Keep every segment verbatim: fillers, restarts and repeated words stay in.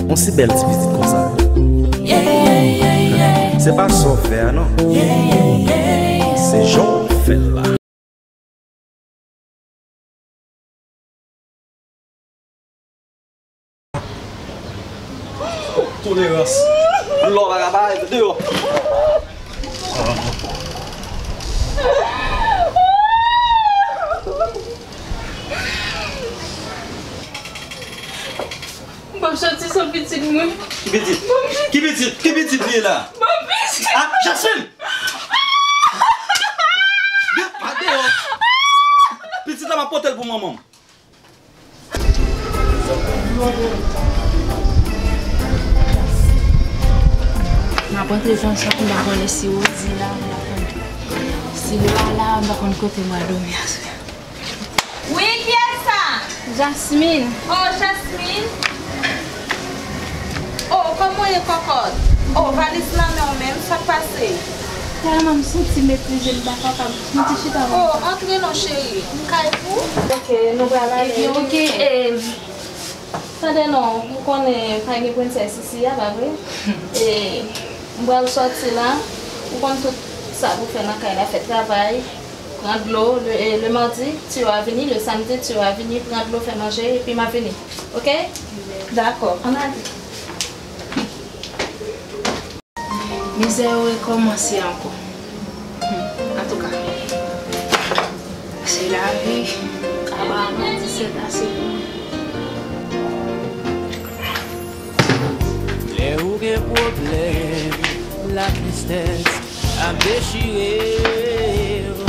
On si bèl ti pitit konsa. Se pa sa w fè a non. Se jan w fè l la. Tolerans. Lò pa ka parèt deyò. M p ap soti san pitit mwen. Ki pitit? Ki pitit? Ki pitit li ye la? M p ap pitit. Ah, Jasmine! Vin, pa deyò. Pitit la, m ap pote l pou manman m. M ap antre konsa, m pa konnen si Rodi la, m pa konnen si l pa la, m pa konn kote m pral dòmi aswè. Wi, kiyès sa? Jasmine. Oh, Jasmine. Oh, kòman w ye, kòkòt? Oh, valiz nan men w menm, sa k pase? Tèlman m santi m epuize, m pa kapab. Mete chita. Oh, antre non, cheri. M kay pou? Ok, nou pral ale. Ebyen, ok. E, tande non, ou konnen pa gen prensès isi a, pa vre? E, m pral sòti la. Ou konn tout sa pou fè nan kay la, fè travay, pran dlo. Le, e, le mardi, Tiyo a vini. Le samedi, Tiyo a vini, pran dlo, fè manje, epi m a vini. Ok? Dakò, ann ale. Mizè yo rekòmanse ankò. Hmm, antouka, se lavi. Aparaman, disèt ase pou mwen. Lè ou gen pwoblèm, latristès ap dechire w,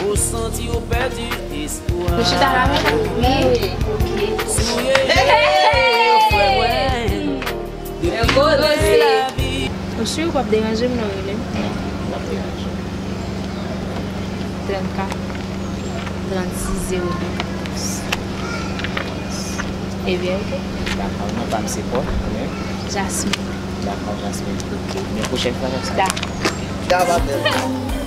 ou santi w pèdi espwa. Nou chita la menm? Wi. Ok. Souye je yo, frè mwen. Depi w wè lavi. Ou si w p ap deranje m non, rele m. Non, m p ap deranje w. Trannkat, trannsis, zewo de, katòz. Ebyen, ok. Dakò, non pa m se Paul, men. Jasmine. Dakò, Jasmine. Ok. Men pwochèn fwa, Jasmine. Dakò. Gade,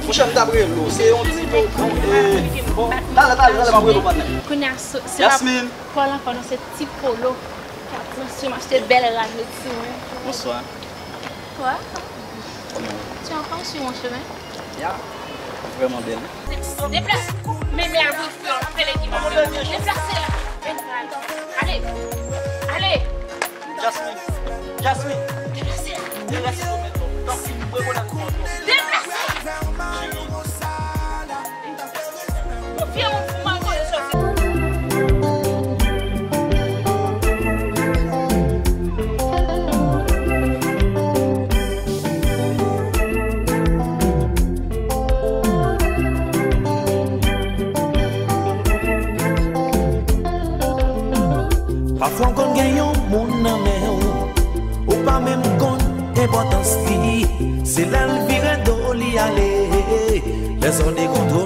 monchè, m t ap rele w. Se yon ti po, e, bon, talè, talè, talè, m ap rele w, patnè. Kounye a, se, se pa Jasmine. Paul ankò, non, se Ti Polo. K ap transfè m achte bèl rad, mèsi mwen. Bonswa. Quoi? Kòman w ye? Tu es encore sur mon chemin? Ya, vrèman bèl. Deplase. Men, men, al bouy frè w, l ap rele ki pa vle. Deplase la. Men, ale. Ale. Jasmine. Jasmine. Deplase la. Deplase. Deplase. Cheri. Pafwa w konn gen yon moun nan men w, ou pa menm konn enpòtans li. Se lè l vire do li ale, lè zòn dekontrole.